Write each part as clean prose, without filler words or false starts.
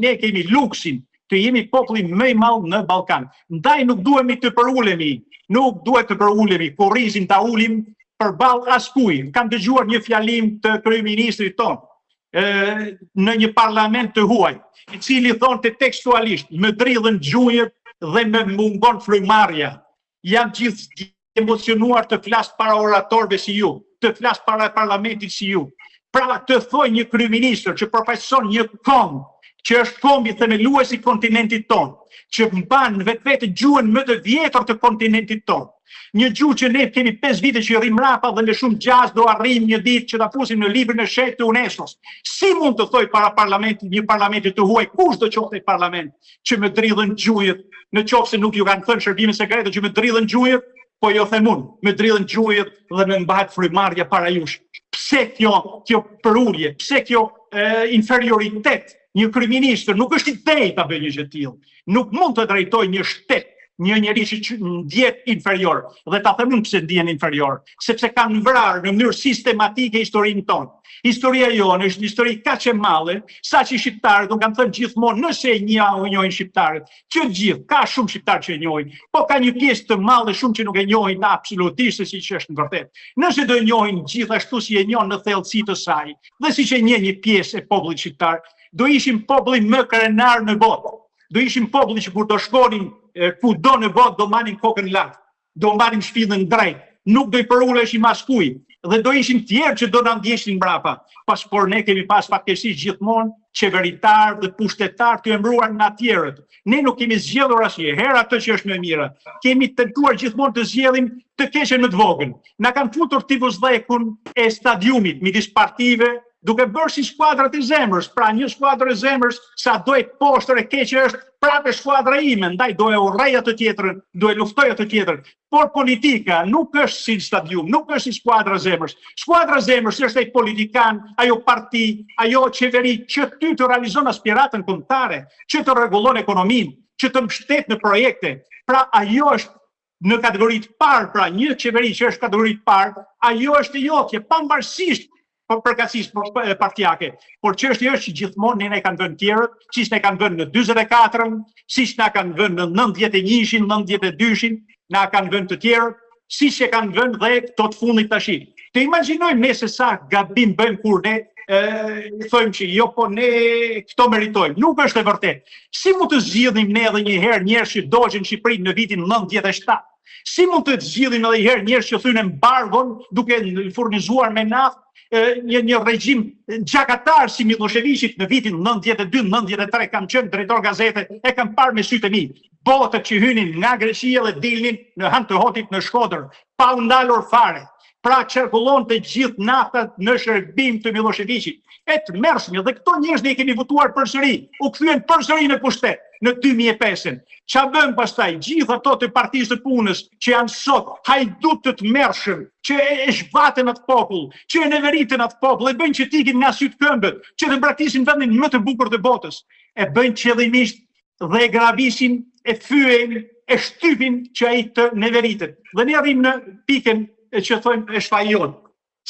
Ne kemi luksin të jemi populli më i madh në Ballkan. Ndaj nuk duhemi të përulemi, nuk duhet të përulemi, kurrizin ta ulim përballë askujt. Kam dëgjuar një fjalim të kryeministrit tonë në një parlament të huaj, i cili thonte tekstualisht: "Më dridhen gjunjët dhe më mungon frymëmarrja. Jam gjithë i emocionuar të flas para oratorëve si ju, të flas para parlamentit si ju." Pra, të thojë një kryeministër që përfaqëson një komb, që është kombi themelues i kontinentit tonë, që mban në vetvete gjuhën më të vjetër të kontinentit tonë, një gjuhë që ne kemi 5 vite që i rrimë mbrapa dhe me shumë gjasë do arrijmë një ditë që ta fusim në librin e shenjtë të UNESCO-s. Si mund të thojë para parlamentit, një parlamenti të huaj, kushdo qoftë ai parlament, që më dridhen gjunjët, në qoftë se nuk ju kanë thënë shërbimet sekrete që më dridhen gjunjët, po ju them unë, më dridhen gjunjët dhe më mbahet frymëmarrja para jush. Pse kjo kjo përulje, pse kjo e, inferioritet? Një kryeministër nuk është i denjë ta bëjë një gjë të tillë. Nuk mund të drejtojë një shtet një njeri që ndjehet inferior. Dhe ta them unë pse ndihen inferior, sepse kanë vrarë në mënyrë sistematike historinë tonë. Historia jonë është një histori kaq e madhe, saqë shqiptarët, unë kam thënë gjithmonë, nëse e njohin shqiptarët, që të gjithë, ka shumë shqiptarë që e njohin, po ka një pjesë të madhe shumë që nuk e njohin absolutisht se siç është në vërtet. Nëse do e njohin gjithashtu si e njohin në thellësi të saj, dhe siç e njeh një pjesë e popullit shqiptar, do ishim populli më krenar në botë. Do ishim populli që kur do shkonim kudo në botë do mbanim kokën lart, do mbanim shpinën drejt, nuk do i përuleshim askujt dhe do ishim tjerë që do na ndjeqnin mbrapa. Pas por ne kemi pas fatkeqësisht gjithmonë qeveritar dhe pushtetar të emëruar nga tjerët. Ne nuk kemi zgjedhur asnjëherë atë që është më e mira. Kemi tentuar gjithmonë të zgjedhim të keqen më të vogël. Na kanë futur tifozllëkun e stadiumit midis partive, duke bërë si skuadrat e zemrës, pra një skuadër e zemrës, sado e poshtër e keqe është, prapë skuadra ime, ndaj do e urrej atë tjetrën, do e luftoj atë tjetrën. Por politika nuk është si stadium, nuk është si skuadra e zemrës. Skuadra e zemrës është ai politikan, ajo parti, ajo qeveri që ty të realizon aspiratën kombëtare, që të rregullon ekonominë, që të mbështet në projekte. Pra ajo është në kategori të parë, pra një qeveri që është kategori të parë, ajo është e jotja, pavarësisht për përkatësisë partiake. Por çështja është që gjithmonë ne na i kanë vënë tjerët, siç na i kanë vënë në 44-ën, siç na kanë vënë në 91-shin, 92-shin, na kanë vënë të tjerët, siç e kanë vënë dhe këto të fundit tash. Të imagjinojmë ne se sa gabim bëjmë kur ne e, thojmë që jo po ne këto meritojmë. Nuk është e vërtetë. Si mund të zgjidhnim ne edhe një herë njerëz që dogjën Shqipërinë në vitin 97? Si mund të zgjidhim edhe një herë njerëz që thyen embargon duke furnizuar me naftë një një regjim gjakatar si Millosheviqit në vitin 92-93 kam qenë drejtor gazete, e kam parë me sytë e mi. Botët që hynin nga Greqia dhe dilnin në Han të Hotit në Shkodër, pa u ndalur fare. Pra qarkullonte gjithë nafta në shërbim të Millosheviqit. E tmerrshme dhe këto njerëz ne i kemi votuar përsëri, u kthyen përsëri në pushtet në 2005-ën. Ça bën pastaj gjithë ato të partisë së punës që janë sot hajdut të tmerrshëm, që e, e zhvatën atë popull, që e neveritën atë popull, e bëjnë që t'ikin nga sytë këmbët, që të braktisin vendin më të bukur të botës. E bëjnë qëllimisht dhe e grabisin, e fyejnë, e shtypin që ai të neveritet. Dhe ne arrim në pikën e që thojmë është faji jonë,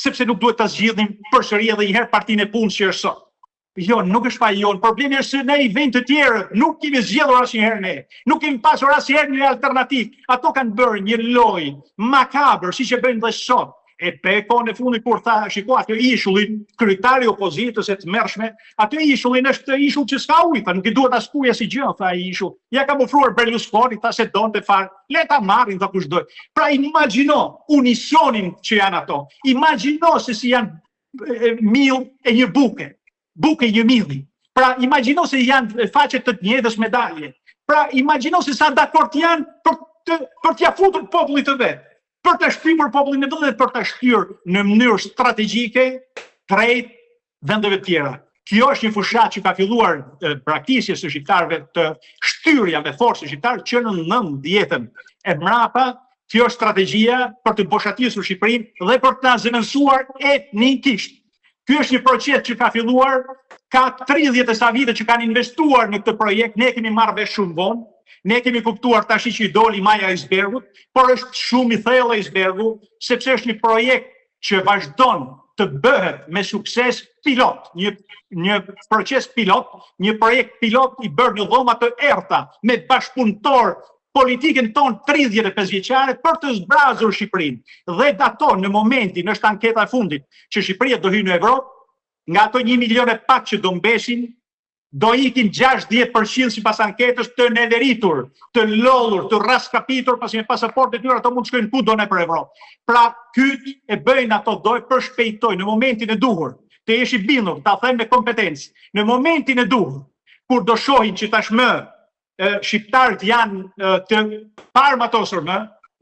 sepse nuk duhet ta zgjidhnim përsëri edhe një herë partinë e punës që është sot. Jo, nuk është faji jonë. Problemi është se ne i vejmë të tjerët, nuk kemi zgjedhur asnjëherë ne. Nuk kemi pasur asnjëherë një alternativë. Ato kanë bërë një lojë makabër, siç e bëjnë dhe sot. E pe kohën e fundit kur tha, shiko atë ishullin, kryetari i opozitës e tmerrshme, atë ishullin është ishull që s'ka ujë, tha, nuk i duhet askujt asnjë gjë, tha ai ishull. Ja kam ofruar Berlusconi, tha se donte fare, le ta marrin, tha kush do. Pra imagjino unisonin që janë ato. Imagjino se si janë mill e një buke, buke një milli. Pra imagjino se janë faqe të njëjtës medalje. Pra imagjino se sa dakord janë për të për t'ia futur popullit të vet, për të shtypur popullin e vet dhe për ta shtyrë në mënyrë strategjike drejt vendeve të tjera. Kjo është një fushatë që ka filluar braktisjes së shqiptarëve të shtyrja me forcë shqiptarë që në 90-ën e mbrapa, kjo është strategjia për të boshatisur Shqipërinë dhe për të na zëvendësuar etnikisht. Ky është një proces që ka filluar, ka 30 e sa vite që kanë investuar në këtë projekt, ne kemi marrë vesh shumë vonë, ne kemi kuptuar tash që i doli maja e icebergut, por është shumë i thellë icebergu, sepse është një projekt që vazhdon të bëhet me sukses pilot, një një proces pilot, një projekt pilot i bërë në dhoma të errëta me bashkëpunëtor politikën tonë 35 vjeçare për të zbrazur Shqipërinë. Dhe ato në momentin, është anketa e fundit, që Shqipëria do hyjë në Evropë, nga ato 1 milion e pak që do mbesin, do ikin 60% sipas anketës të neveritur, të lodhur, të rraskapitur, pasi me pasaportën e tyre ato mund të shkojnë kudo nëpër Evropë. Pra, ky e bëjnë ato, do e përshpejtojnë në momentin e duhur. Të jesh i bindur, ta them me kompetencë, në momentin e duhur, kur do shohin që tashmë shqiptarët janë të paarmatosur më,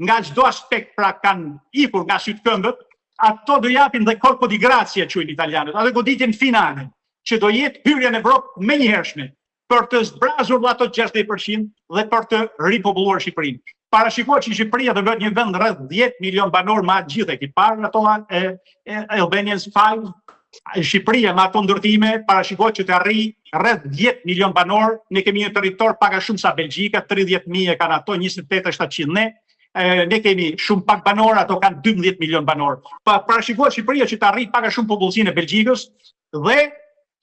nga çdo aspekt, pra kanë ikur nga sytë këmbët, ato do japin dhe colpo di grazia, quajnë italianët, atë goditjen finale, që do jetë hyrja në Evropë menjëhershme për të zbrazur ato 60% dhe për të ripopulluar Shqipërinë. Parashikohet që Shqipëria do bëhet një vend rreth 10 milion banorë, ma gjithë e ki parë ato e, e Albanians 5, Shqipëria me ato ndërtime parashikohet që të arrijë rreth 10 milion banorë. Ne kemi një territor pak a shumë sa Belgjika, 30.000 e kanë ato, 28.700 ne. Ne kemi shumë pak banorë, ato kanë 12 milion banorë. Pa parashikohet Shqipëria që të arrijë pak a shumë popullsinë e Belgjikës dhe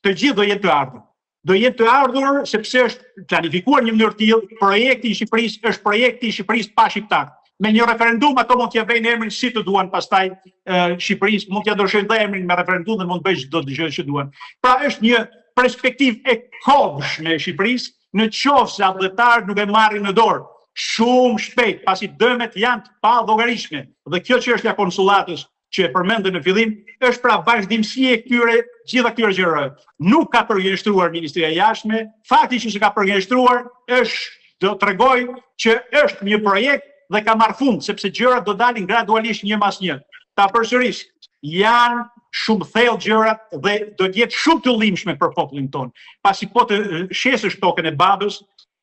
të gjithë do jenë të ardhur. Do jenë të ardhur sepse është planifikuar një mënyrë tillë, projekti i Shqipërisë është projekti i Shqipërisë pa shqiptar. Me një referendum ato mund t'ia vejnë emrin si të duan pastaj Shqipërisë, mund t'ia ndryshojnë dhe emrin me referendum dhe mund të bëjnë çdo gjë që duan. Pra është një perspektivë e kobshme e Shqipërisë në qoftë se atdhetarët nuk e marrin në dorë shumë shpejt, pasi dëmet janë të pallogaritshme. Dhe kjo çështja e konsullatës që e përmendën në fillim, është pra vazhdimësi e këtyre gjitha këtyre gjërave. Nuk ka përgënjeshtruar Ministria e Jashtme, fakti që s'e ka përgënjeshtruar është do tregoj që është një projekt dhe ka marrë fund, sepse gjërat do dalin gradualisht një mas një. Ta përsëris, janë shumë thellë gjërat dhe do të jetë shumë të dhimbshme për popullin tonë. Pasi po të shesësh tokën e babës,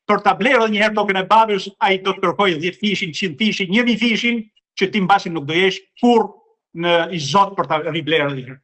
për ta blerë edhe një herë tokën e babës, ai do të kërkojë 10 fishin, 100 fishin, 1000 fishin, që ti mbasi nuk do jesh kurrë në i zot për ta riblerë edhe një herë.